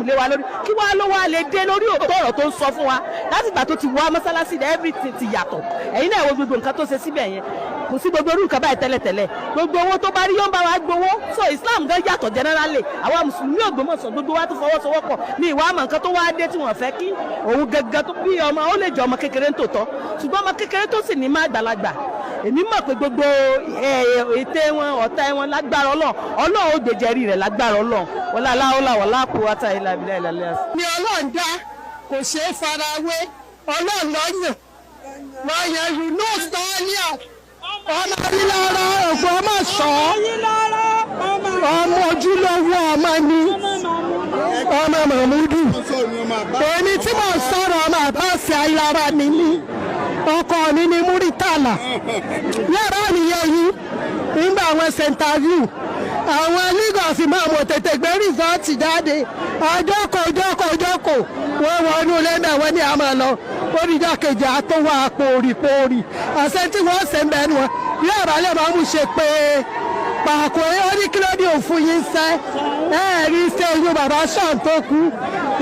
lé wa lórí. Kí wàá ló wá lè dé lórí òótọ́ ọ̀rọ̀ tó ń sọ fún wa? Láti ìgbà tó ti wá mọ́sálásí, everything ti yàtọ̀. Ẹ̀yin náà wo gbogbo nǹkan tó ṣe síbẹ̀ yẹn. Kò sí gbogbo orú nǹkan báyìí tẹ́lẹ̀tẹ́lẹ̀. Gbogbo owó tó bá rí, yóò ń bá wa gbowó. So Islam gan yàtọ̀ generally. Àwa mùsùlùmí Ògbómọ̀ṣọ́, gbogbo wa tó fọwọ́sowọ́pọ̀ ní ìwà àmọ̀. Nǹkan tó wá dé tí wọ́n fẹ́ kí òun gangan tó bí ọmọ, ó lè jẹ ọmọ kékeré ń tòótọ́, ṣùgbọ́n ọmọ kékeré tó sì ní má àgbàlagbà, èmi mọ̀ pé gbogbo ète wọn, ọ̀tá wọn, lágbára Ọlọ́run, Ọlọ́run ó gbèjẹ̀rí rẹ̀ lágbára Ọlọ́run. Wọlé aláwọlá wọlé àkúwátá ilà abilà ilà. Ni Ọlọ́run dá, kò ṣeé farawé. Ọlọ́run lọ́yàn lọ́yàn Yunus Tọ́líà, ọmọ Ayílára Ògbómọ̀ṣọ́, ọmọ ojúlówó ọmọ ni, ọmọ Mahmudu. Èmi tí mo sọ̀rọ̀, ọmọ Àbáṣe Ayílára ni mí. Ọkọ mi ni Múrítàlá. Yàrá nìyẹn yìí. Nígbà àwọn ṣe interview, àwọn Lagos máa mọ̀ tètè gbé result jáde. Ọjọ́kọ̀ ọjọ́kọ̀ ọjọ́kọ̀, wọ́n wọnú ilé náà, wọ́n ní àmọ́ lọ oríjọ́ kejì àtúwọ̀ àpòrì pòrì àṣẹ tí wọ́n ṣe ń bẹ́ẹ̀ ni wọn bí àbálẹ̀ máa mú ṣe pé pàkó. Ó ní kí ló dé òfin yín sẹ́ ẹ rí ṣe oyún bàbá sàn tó kú.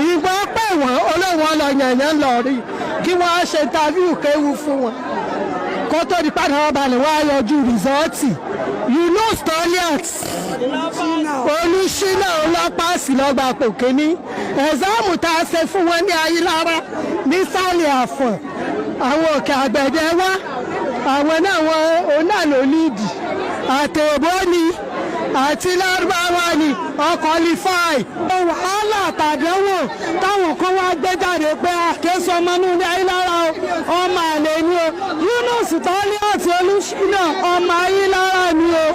Ìgbà pẹ̀ wọ́n olóhùn ọlọ́yànyàn lọ rí kí wọ́n ṣe interview kéwu fún wọn kó tó di padà wọn balẹ̀ wá yọjú result. Yunus Toliat Olùṣínà ọlọ́pàá lọ́gbà pò kínní exam tá a ṣe fún wọn ní Ayílára nísàlẹ̀ Àfọ̀n, àwọn Òkè Àgbẹ̀dẹ wá, àwọn náà wọn òun náà ló lead. Àtẹ̀bó ni àti Lárúbáwá ni ọkọ̀ qualify. Wàhálà àtàdánwò táwọn kan wá gbé jáde pé àkẹ́sọ ọmọ inú ilé Ayílára o, ọmọ àlè ni o. Yunus Toliat Olùṣínà, ọmọ Ayílára ni o,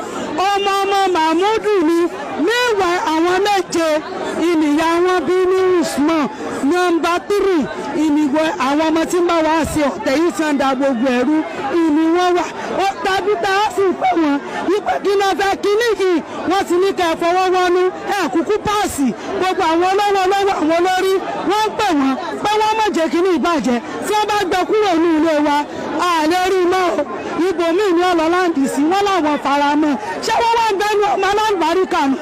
ọmọ ọmọ Mahmudu ni. Meanwhile, àwọn méje ìnìyà wọn bí ní Usman. Number three ìnìwọ àwọn ọmọ tí ń bá wá sí ọ̀tẹ̀ yìí tí ń da gbogbo ẹ̀rú ìní wọn wà ó tàbí tá a sì pé wọn wípé kí náà fẹ́ kíní yìí. Wọ́n ti ní ká ẹ fọwọ́ wọnú ẹ kúkú pass. Gbogbo àwọn olówó olówó, àwọn olórí, wọ́n ń pè wọ́n pé wọ́n má jẹ́ kíní ìbàjẹ́. Tí wọ́n bá gbé kúrò ní ilé wa, àlè rí mọ́ o, ibòmíì ní ọlọ́láǹdì sí wọ́n láwọn faramọ́. Ṣé wọ́n wá ń gbẹ́nu ọmọ aláǹbáríkà nù?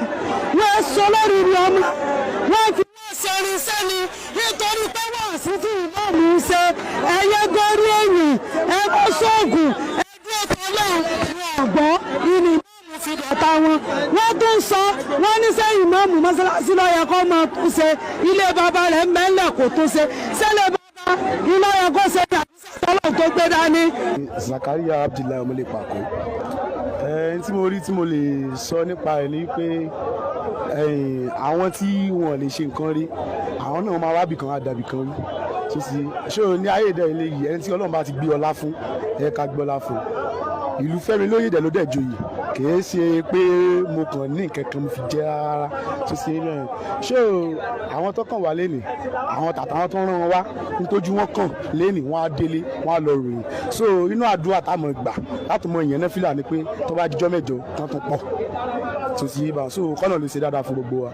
Wọ́n sọ lórí rí ọmọ wọ́n fi wọ́n ṣe irinṣẹ́ ni, nítorí pé wọ́n sì tí ìbámu ń ṣe ẹyẹ gorí èyìn ẹgbẹ́ sóògùn ẹgbẹ́ ọlọ́run wọn ọ̀gbọ́ ìní ìmáàmù fi dọ̀tá wọn. Wọ́n tún sọ wọ́n ní sẹ́yìn ìmáàmù mọ́sálásí lọ́yẹ kó máa tún ṣe. Ilé bàbá rẹ̀ mẹ́lẹ̀ kò tún ṣe sẹ́lẹ̀ bàbá ilé ọ̀yẹ kó ṣe ní àbísẹ́ ọlọ́run tó gbé dání. Zakaria Abdullahi Ọmọlẹ́pàkó. Ẹni tí mo rí tí mo lè sọ nípa ẹ̀ ni pé àwọn tí wọ́n lè ṣe nǹkan rí, àwọn náà máa wábì kan àdàbì kan rí. Tó sì ṣé o ní ayé ìdẹ́ ilé yìí, ẹni tí Ọlọ́run bá ti gbé ọlá fún, ẹ ká gbé ọlá fún. Ìlú Fẹ́mi lóye dẹ̀ ló dẹ̀ joyè. Kìí ṣe pé mo kàn ní nǹkan kan mo fi jẹ́ rárá. Tó ṣe bẹ́ẹ̀, ṣé o àwọn tó kàn wá lẹ́nìí, àwọn tàtàwọn tó rán wọn wá nítorí wọn kàn lẹ́nìí, wọn á délé, wọn á lọ ròyìn. So inú àdúrà táwọn gbà láti mọ ìyẹn náà fìlà ni pé tó bá dijọ́ 8 tán tún pọ̀ tó ti bá. So kọ́nà lè ṣe dáadáa fún gbogbo wa.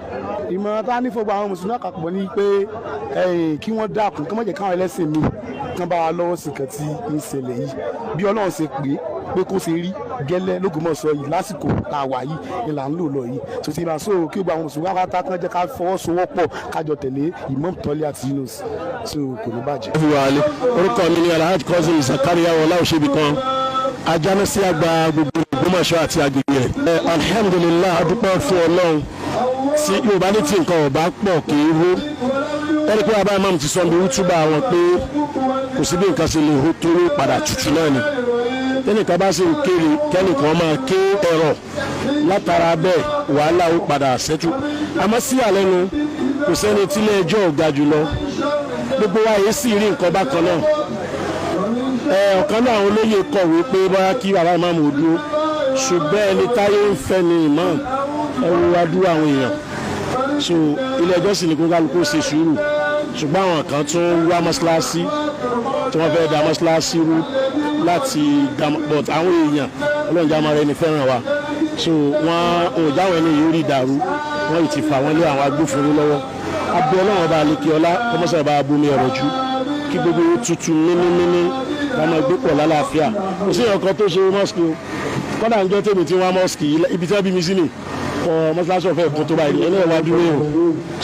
Ìmọ̀ràn tá a ní fún gbogbo àwọn mùsùlùmí àpapọ̀ ni pé kí wọ́n dákun, kí wọ́n jẹ́ káwọn ẹlẹ́sìn mi kán bá wa lọ́wọ́ sí nǹkan tí ń ṣẹlẹ̀ yìí. Bí Ọlọ́run ṣe pé pé kó ṣe rí gẹ́lẹ́ lÓgbómọ̀ṣọ́ yìí lásìkò tá a wà yìí ni là ń lò lọ yìí tó ti máa. So kí gbogbo àwọn mùsùlùmí pátá kán jẹ́ ká fọwọ́sowọ́pọ̀, kájọ tẹ̀lé Imam Toliat Yunus, so kò ní bàjẹ́. Orúkọ mi ni Alhaji Cousin Zakaria Ọlá Òṣèbí kan, ajánásí àgbà gbogbo Ògbómọ̀ṣọ́ àti agbègbè rẹ̀. Alhamdulilah, adúpẹ́ fún Ọlọ́run. Tí Yorùbá ní tí nǹkan ọ̀bá pọ̀ kì í hó. Ẹni pé bàbá imam ti sọ ní útúbà wọn pé kò sí bí nǹkan ṣe lè hó tó ní padà tutù náà ni. Tẹnìkan bá sì ń kéré, kẹ́nìkan máa ké ẹ̀rọ látara bẹ́ẹ̀, wàhálà ó padà ṣẹ́tù. Àmọ́ sí àlẹ́nu, kò sẹ́ni tílé ẹjọ́ ò ga jùlọ. Gbogbo wa yìí sì rí nǹkan bákan náà. Ọ̀kan náà àwọn olóyè kọ̀wé pé bóyá kí bàbá ìmáàmù ó dúró, ṣùgbọ́n ẹni táyé ń fẹ́ ni imam. Ẹ wo adúrú àwọn èèyàn. So ilé ẹjọ́ sì ní kó kálukú ṣe sùúrù, ṣùgbọ́n àwọn kan tún wá mọ́ṣáláṣí tí wọ́n fẹ́ da mọ́ṣáláṣí rú láti da. But àwọn èèyàn Ọlọ́run já máa rẹ ní fẹ́ràn wa. So wọ́n ò jáwọ́ ẹni yìí rí dàrú, wọ́n yìí ti fà wọ́n lé àwọn agbófinró lọ́wọ́. Abẹ́ Ọlọ́run ọba àlekè ọlá kọ́mọ́sá bá bomi ọ̀rọ̀ jù kí gbogbo tutù mímímí, ká máa gbé pọ̀ lálàáfíà. Kò sí ọkàn tó ṣe mosque o. Kọ́dà ń jọ́ tèmi tí wọ́n á mosque yìí, ibi tí wọ́n bí mi sí ni. Ọkọ̀ mọ́ṣáláṣí ọ̀fẹ́ kó tó báyìí ẹni ẹ̀wá dúró o,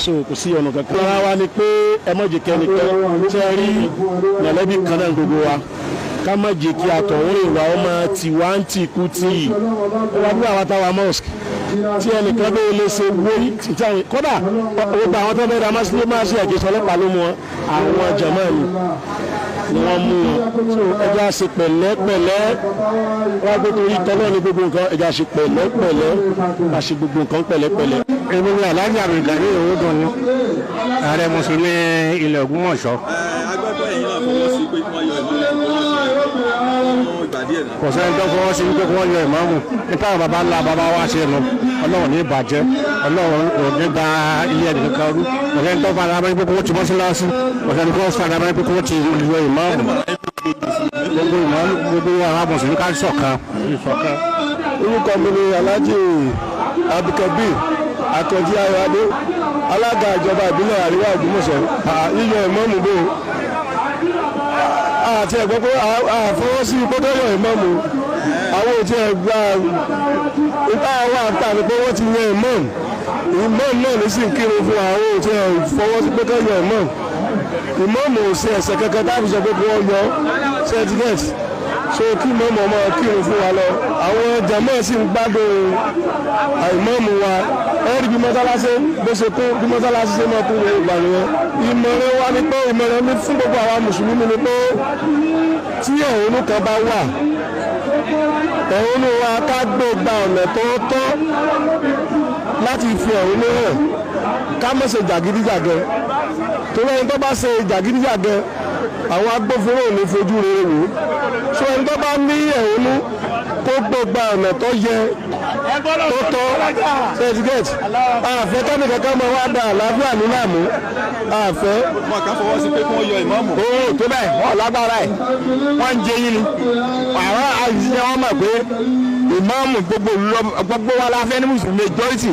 so kò sí ọ̀nà kankan. Ara wa ni pé ẹ má jẹ́ kẹ́nikẹ́ tẹ́ rí mọ̀lẹ́bí kan náà gbogbo wa, ká má jẹ́ kí àtọ̀hún ìwà ọmọ tiwa ń tì kú tì í wá bí àwọn táwa mosque tí ẹnìkan bẹ́ẹ̀ lè ṣe wóyí tí àwọn kódà gbogbo àwọn tó bẹ́ẹ̀ dá mọ́sí ẹ̀kẹ́ ọlọ́pàá ló mú wọn, àwọn jàmáà ni wọ́n mú wọn. So ẹja ṣe pẹ̀lẹ́pẹ̀lẹ́ wọ́n gbé torí tọ́lọ́ ní gbogbo nǹkan, ẹja ṣe pẹ̀lẹ́pẹ̀lẹ́, ká ṣe gbogbo nǹkan pẹ̀lẹ́pẹ̀lẹ́. Èmi ni Alhaji Abdulgani Owódùnní, ààrẹ mùsùlùmí ilẹ̀ Ògbómọ̀ṣọ́. Agbẹ́pẹ́ yìí náà fọwọ́ sí pé kí wọ́n yọ ìmáàmù fún ìgbà díẹ̀ náà. Kò sẹ́ni tó fọwọ́ sí pé kí wọ́n yọ ìmáàmù nípa àwọn baba ńlá baba wa ṣe nù. Ọlọ́run ní ìbàjẹ́, Ọlọ́run ò ní gba ilé ẹnì kankan rú. Kò sẹ́ni tó fara mọ́ pé kí wọ́n ti mọ́ṣáláṣí, kò sẹ́ni tó fara mọ́ pé kí wọ́n ti yọ ìmáàmù. Gbogbo ìmáàmù, gbogbo àwọn mùsùlùmí ká ṣọ̀kan ìṣọ̀kan. Orúkọ mi ni Alhaji Abdulkabir Akànjí Ayọ̀adé, alága ìjọba ìbílẹ̀ Àríwá Ògbómọ̀ṣọ́. Yíyọ ìmáàmù bò àti ẹ̀gbọ́n pé àfọwọ́sí gbọ́dọ̀ yọ ìmáàmù, àwọn òtí ẹ̀gbà ipá àwọn àǹtà ni pé wọ́n ti yan ìmáàmù, ìmáàmù náà ló sì ń kírun fún àwọn òtí ẹ̀ fọwọ́sí pé kọ́ yọ ìmáàmù. Ìmáàmù ò sí ẹ̀ṣẹ̀ kankan táàbù sọ pé kí wọ́n yọ certificate, so kí ìmáàmù ọmọ kírun fún wa lọ. Àwọn jàmáà sì ń gbádùn ìmáàmù wa. Ẹ̀rí bí mọ́sálásí bó ṣe kún, bí mọ́sálásí ṣe máa kún gbogbo ìgbà nìyẹn. Ìmọ̀ràn wa ni pé, ìmọ̀ràn mi fún gbogbo àwa mùsùlùmí ni pé tí ẹ̀hónú kan bá wà, ẹ̀hónú wa ká gbé gba ọ̀nà tó tọ́ láti fi ẹ̀hónú hàn, ká má ṣe jàgídíjàgan, torí ẹni tó bá ṣe jàgídíjàgan, àwọn agbófinró ò ní fojú rere wò ó. So ẹni tó bá ní ẹ̀hónú, kó gbé gba ọ̀nà tó yẹ, tó tọ́ certificate. Àfẹ́ kẹ́mi kankan máa wá da àlàáfíà ní láàmú àfẹ́. Wọn kàn fọwọ́ sí pé kí wọ́n yọ ìmáàmù. Owó tó bẹ́ẹ̀ wọ́n lágbára ẹ̀, wọ́n ń jẹ yín ni. Àwọn àìsíṣẹ́ wọn mọ̀ pé ìmáàmù gbogbo gbogbo wa la fẹ́ ní mùsùlùmí majority,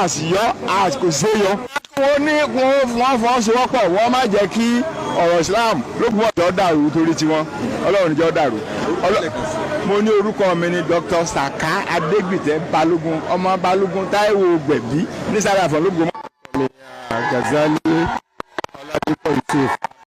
a sì yọ, a kò sí yọ. Wọ́n ní wọ́n fọwọ́sowọ́pọ̀, wọ́n má jẹ́ kí ọ̀rọ̀ Islam lókun ọ̀jọ́ dàrú torí tiwọn. Ọlọ́run níjọ́ dàrú. Mo ní orúkọ mi ni Dr. Saka Adégbìtẹ́ Balógun, ọmọ Balógun Táíwò Gbẹ̀bí ní sàràfọ̀ lógun. Gazali Ọládúpọ̀ Yusuf.